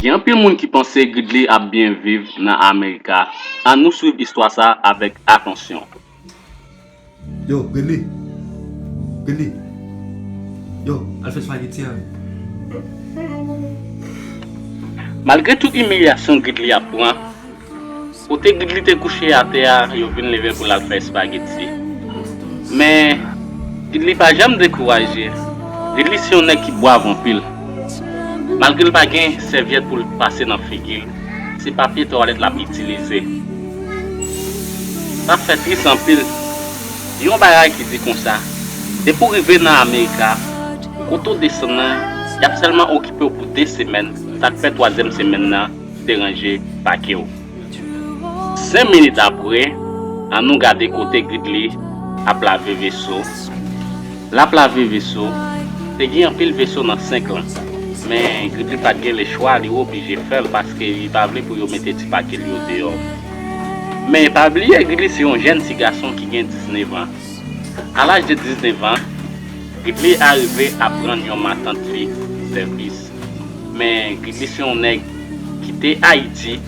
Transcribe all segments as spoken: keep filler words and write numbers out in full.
Gen anpil moun ki panse Gridley ap byen viv nan Amerika. Ann nou swiv istwa sa avèk atansyon. Yo, Gridley. Gridley. Yo, al fè spageti a. Malgre tout imilyasyon Gridley ap pran, kote Gridley te kouche atè a, yo vin leve l pou l al fè espageti. Men, Gridley pa janm dekouraje. Gridley se yon nèg ki bwav anpil. Malgre l pa gen sèvyèt pou l pase nan figi l, se papye twalèt l ap itilize. Sa fè tris anpil. Yon bagay ki di konsa, depi w rive nan Amerika, kote w desann nan, y ap sèlman okipe w pou de semèn, sa k fè twazyèm semèn nan, deranje pake w. Senk minit apre, ann nou gade kote Gridley ap lave veso. L ap lave veso. Te gen anpil veso nan senk lan. Men Gridley pa t gen lechwa, li oblije fè l paske li pa vle pou yo mete ti pake l yo deyò. Men pa bliye, Gridley se yon jèn ti gason ki gen diznèf an. A laj de diznèf an, Gridley arive ap rann yon matant li sèvis. Men Gridley se yon nèg ki te Ayiti,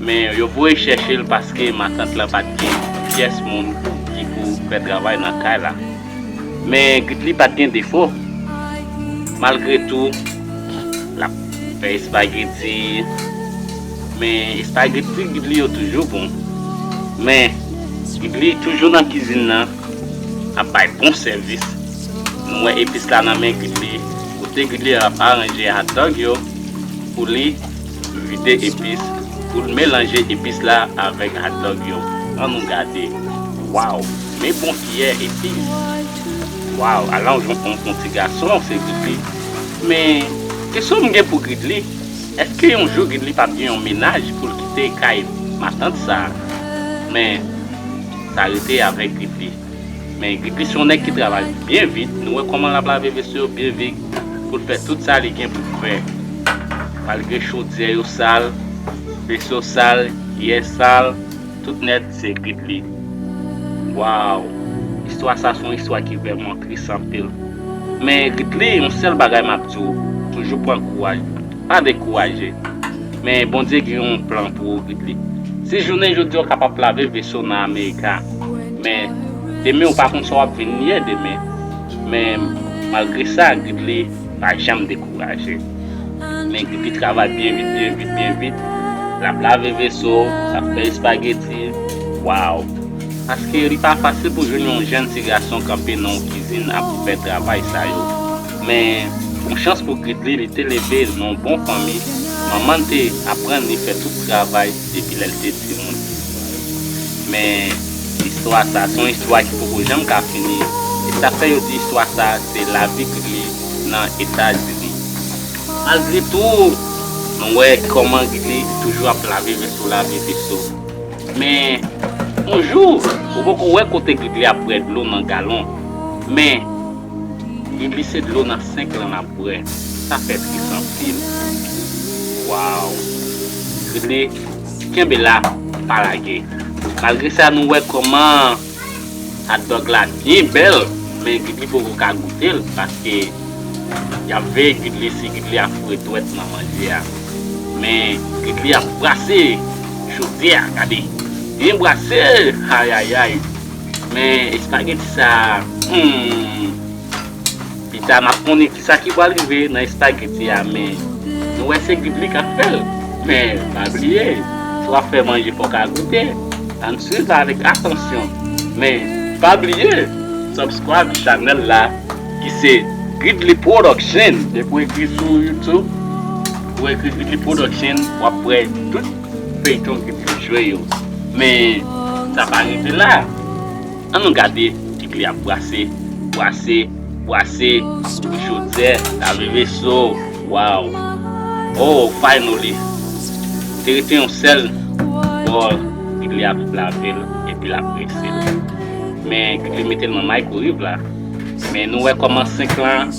men yo voye chèche l paske matant lan pa t gen pyès moun ki pou fè travay nan kay la. Men Gridley pa t gen defo. Malgre tou, l ap fè espageti. Men espageti Gridley yo toujou bon. Men Gridley toujou nan kizin nan, ap bay bon sèvis. Nou wè epis la nan men Gridley. Kote Gridley ap aranje hot dog yo pou li vide epis, pou l melanje epis la avèk hot dog yo. Ann nou gade. Waw, men bon kiyè epis. Waw, ala yon, yon, yon ti gason, se Gridley. Men, kesyon m gen pou Gridley, èske yon jou Gridley p ap gen yon mennaj pou l kite kay matant sa a? Men, sa rete avèk Gridley. Men Gridley se yon nèg ki travay byen vit. Nou wè kòman l ap lave veso yo byen vit pou l fè tout sa li gen pou l fè. Malgre chodyè yo sal, veso sal, kiyè sal, tout nèt se Gridley. Waw! Istwa sa se yon istwa ki vrèman tris anpil. Men Gridley, yon sèl bagay m ap di w, toujou pran kouraj. Pa dekouraje. Men Bondye gen yon plan pou ou, Gridley. Si jounen jodi a w kapab lave veso nan Amerika, men demen ou pa konn sa w ap vin ye demen. Men malgre sa, Gridley pa janm dekouraje. Men Gridley travay byen vit, byen vit, byen vit. L ap lave veso, l ap fè espageti. Waw! Paske li pa fasil pou jwenn yon jèn ti gason kanpe nan yon kizin ap fè travay sa yo. Men, yon chans pou Gridley, li te leve nan yon bon fanmi. Manman l te aprann li fè tout travay depi lè l te timoun. Men, istwa sa, se yon istwa ki poko janm ka fini. E sa fè yo di istwa sa, se lavi Gridley nan Etazini. Malgre tou, nou wè kòman Gridley toujou ap lave veso, lave veso. Men, yon jou, ou poko wè kote Gridley ap bwè dlo nan galon. Men, Gridley se dlo nan senk lan l ap bwè. Sa fè tris anpil. Waw! Gridley, kenbe la, pa lage. Malgre sa, nou wè kòman hot dog la byen bèl, men Gridley poko ka goute l, paske y ap veye Gridley si Gridley ap foure dwèt nan manje a. Men Gridley ap brase chodyè a, gade. Byen brase, ayayay. Men espageti sa, hmm, pita n ap konnen kisa ki pral rive nan espageti a, men nou wè se Gridley k ap fè l. Men pa bliye, si w ap fè manje fò w ka goute. Ann swiv avèk atansyon. Men pa bliye, subscribe chanèl la ki se Gridley Production. Depi w ekri sou YouTube, ou ekri Gridley Production, w ap wè tout feyton Gridley jwe yo. Men sa pa rete la. Ann nou gade Gridley ap brase, brase, brase, ouvri chodyè, lave veso. Waw! Oh, finally! Te rete yon sèl bòl, Gridley ap lave l epi l ap prese l. Men Gridley mete l nan maykrowev la. Men nou wè kòman senk lan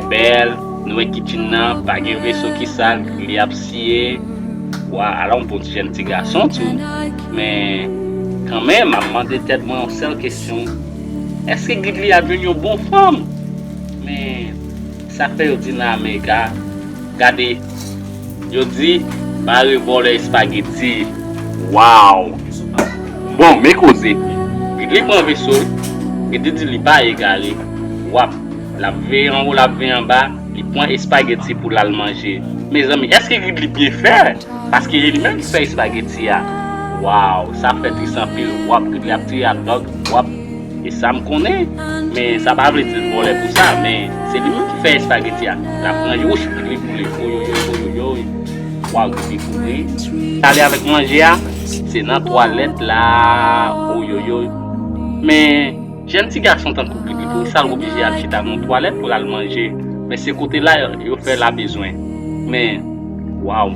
bèl, nou wè kitchen nan, pa gen veso ki sal, Gridley ap siye. Wa, ala yon bon ti jèn ti gason tou. Men kanmenm, m ap mande tèt mwen yon sèl kesyon. Èske Gridley ap jwenn yon bon fanm? Men sa fè yo di nan Amerika, gade, Yo di, bare vòlè espageti. Waw! Bon, men koze. Gridley pran veso l, Gridley di li pa egare. W ap, l ap veye anwo, l ap veye anba, li pran espageti pou l al manje. Mezanmi, èske Gridley byen fè? Paske e li menm ki fè espageti a. Waw, sa fè tris anpil. W ap, Gridley ap tiye ak dòg, w ap, e sa m konnen. Men sa pa vle di l vòlè pou sa, men se li menm ki fè espageti a. L ap pran yon chik li pou li. Oyoyoy, oyoyoy. Waw, Gridley kouri. Ale avèk manje a, se nan twalèt la. Oyoyoy. Men jèn ti gason tankou Gridley, poukisa l oblije al chita nan twalèt pou l al manje? Men se kote la yo fè l a bezwen. Men, waw,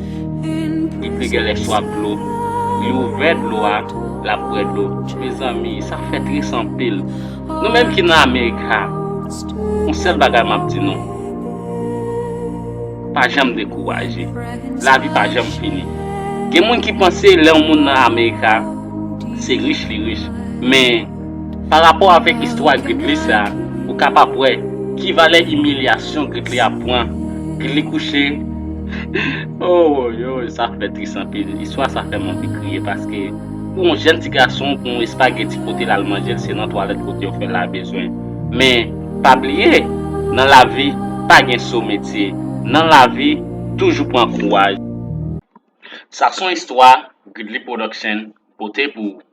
Gridley genlè swaf dlo. Li ouvè dlo a, l ap bwè dlo. Mezanmi, sa fè tris anpil. Nou menm ki nan Amerika, yon sèl bagay m ap di nou. Pa janm dekouraje. Lavi pa janm fini. Gen moun ki panse lè yon moun nan Amerika, se rich li rich. Men, pa rapò avèk istwa Gridley sa, ou kapab wè ki valè imilyasyon Gridley ap pran. Gridley kouche. Oh, yo, sa fè tris anpil. Istwa sa fè m anvi kriye paske pou yon jèn ti gason, pou yon espageti kote l al manje l, se nan twalèt kote yo fè l a bezwen. Men, pa bliye, nan lavi, pa gen so metye. Nan lavi, toujou pran kouraj. Sa se yon istwa Gridley Production pote pou ou.